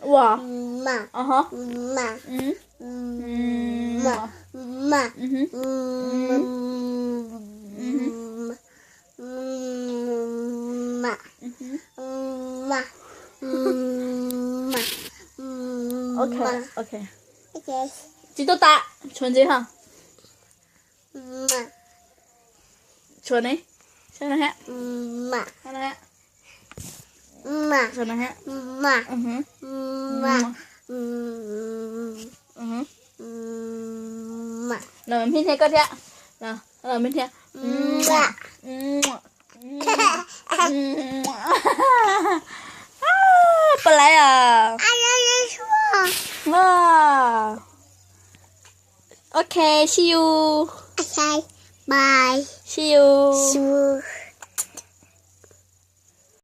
Ua. Ua. Ok, ok. Tsis tuaj tas, tshuav ntxiv ho. Tshuav ne. Saib no hab. Los me hnia koj thiab. Los me hnia. Puas laib os? Ok, see you. See you.